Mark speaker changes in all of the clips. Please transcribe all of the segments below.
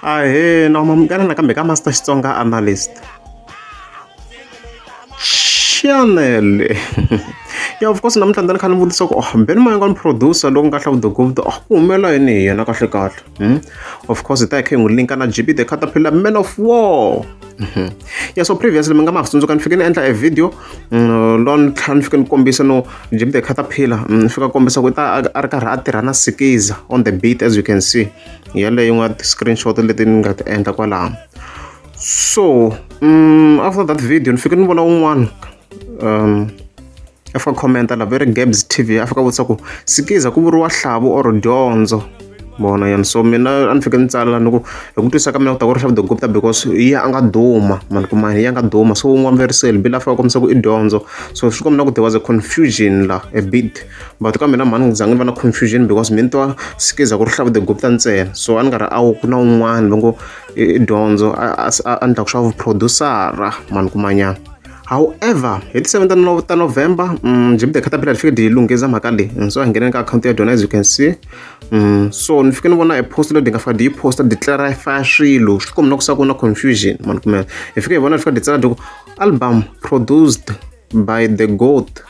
Speaker 1: Ahee, na mamukela nakambe ka Master Xitsonga Analyst channel. Yeah, of course namuntlha ni kha ni vutisa ku, oh, Benny Mayengani producer loko nga Hlavu the Gupta, oh, ku humelela yini hi yena kahle kahle? Of course hi ta hi kha hi n'wi linka na GB the Caterpillar, Man of War. Yeah, so previously mi nga ma tsundzuka ni fike ni endla a video lowu ni tlhela ni fike ni kombisa no GB the Caterpillar, ni fika kombisa ku ta a ri karhi a tirha na Sikiza on the beat, as you can see yaleyo yin'wana ti-screenshot leti ni nga ti endla kwalaho. So after that video ni fike ni vona un'wana a fika commenta la very Gabs TV, a fika vutisa ku Sikiza ku vuriwa Hlavu or Dyondzo vona yena. So mina a ni fike ni tsala ni ku hi ku twisisa ka mina ku ta ku ri Hlavu the Gupta because hi ya a nga duma mani kuma hi ya nga duma. So un'wana very Selby la fika kombisa ku i Dyondzo, so swi komba ku there was a confusion la a bit, but ka mina mhani ni zangi ni va na confusion because mina ni twa Sikiza ku ri Hlavu the Gupta ntsena, so a ni nga ri a ku na un'wana va ngo i Dyondzo a endlaka swa vuproducer mani kumanyana. However, hi ti 7 ta November, Jim the Caterpillar fike di lunghisa mhaka leyi. So a hi ngheneni ka akhawunti ya dyona, as you can see. So ni fike ni vona a post leyi nga fika di yi posta di clarify swilo, swi komba ku sa ku na confusion mani kumanyana. Hi fike hi vona fika di tsala di ku album produced by the goat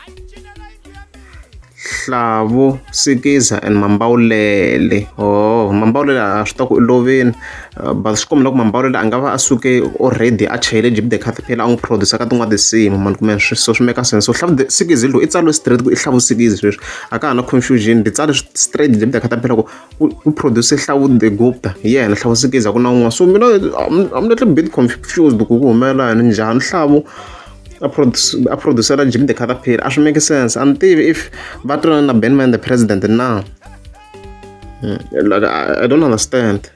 Speaker 1: Hlavu Sikiza and Mambawulele. Oh, Mambawulele a swi ta ku i lovini, but swi komba ku Mambawulele a nga va a suke already a chayele Jim the Caterpillar a n'wi producer ka tin'wana tinsimu mani kumbe so swi make sense. So Hlavu Sikiza loyi i tsariwe straight ku i Hlavu Sikiza, sweswi a ka ha na confusion, di tsale straight Jim the Caterpillar ku ku produce Hlavu the Gupta hi yena Hlavu Sikiza, ku na un'wana. So mina I'm little bit confused ku ku humelela yini, njhani Hlavu a producela Jim the Caterpillar? A swi make sense. A ni tivi if va twanana na Benny the President na. Like I don't understand.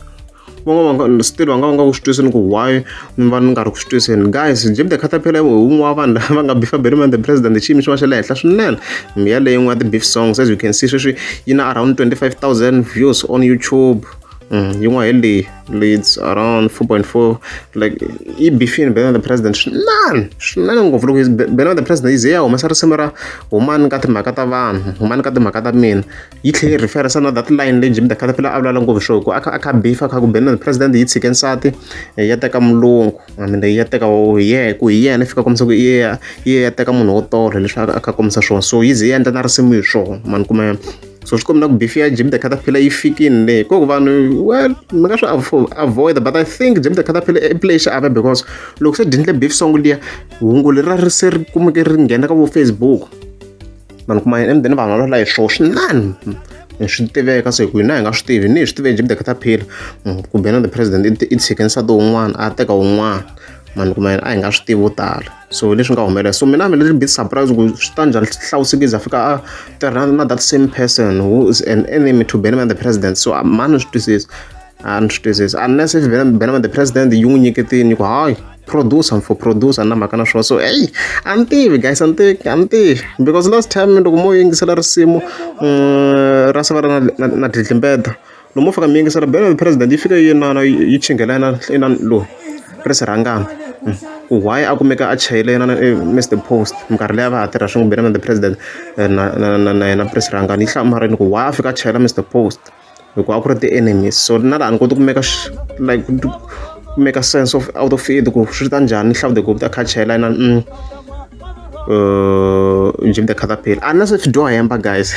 Speaker 1: Van'wana still va nga va nga ku swi twiseni ku why ni va ni nga ri ku swi twiseni. Guys, Jim the Caterpillar hi wun'we wa vanhu lava nga bifa Benny the President hi xiyimo xin'wana xa le henhla swinene. Yaleyo yin'wana ya ti-beef songs, as you can see sweswi yi na around 25,000 views on YouTube. Yin'wana hi leyi leads around 4.4, like yi bifini Benny the President swinene swinene ngopfu. Loko Benny the President yi ze ya humesa risimu ra humani ka timhaka ta vanhu, humani ka timhaka ta mina, yi tlhela yi referensa na that line leyi Jim the Caterpillar a vulavula ngopfu swona ku a kha a kha bifa kha ku Benny the President yi tshike nsati ya teka mulungu, I mean ya teka hi yehe ku hi yena fika kombisa ku yi ya teka munhu wo tolo leswi a kha kombisa swona. So yi ze yi endla na risimu hi swona mani kuma. So swi komba ku beef ya Jim the Caterpillar yi fikini le ko ku vanhu, well, mi nga swi avoid, but I think Jim the Caterpillar i play xiave because loko se dyi ndle beef song liya, hungu leriya ri se ri kumeke ri nghena ka vo Facebook vanhu kuma, and then vanhu va vulavula hi swona swinene, swi tiveka. Se ku hina hi nga swi tivi, ni hi swi tive Jim the Caterpillar ku Benny the President i tshike nsati wun'wana a teka wun'wana mani kuma, a hi nga swi tivi vo tala. So leswi nga humelela, so mina I'm a little bit surprised ku swi ta njhani Hlavu Sikiza fika a tirha na that same person who is an enemy to Benny the President. So mani swi twisisi, a ni swi twisisi unless if Benny the President yi n'wi nyiketini ku hayi producer for producer na mhaka na swona. So hey, a ni tivi guys, a ni tivi, a ni tivi, because last time loko mo yingisela risimu ra sava ra na Dlidlimbeda, loko mo fika mi yingisela Benny the President yi fika yi inana yi chingela inana inani loyi Prince Rhangani ku why a kumeka a chayele yena Mr Post minkarhi leyi a va ha tirha swin'we Benny the President na na na na yena Prince Rhangani, yi hlamarini ku why a fika a chayela Mr Post hikuva a ku ri ti-enemies. So na laha ni koti ku make like ku make a sense of out of it ku swi ta njhani Hlavu the Gupta a kha a chayela yena Jim the Caterpillar unless if dyo hemba guys.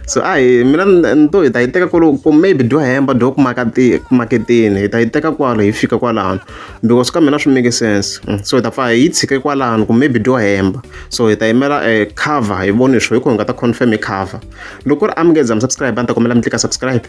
Speaker 1: So a hi mina ni to hi ta yi teka kwalo ku maybe dyo hemba dyo ku maketeni, hi ta yi teka kwalo hi fika kwalano because ka mina swi make sense. So hi ta pfa hi yi tshike kwalano ku maybe dyo hemba, so hi ta yimela cover hi voni swo hi ku hi nga ta confirm hi cover. Loko ku ri a mi nge za mi subscribe, a ni ta kombela mi tlika subscribe.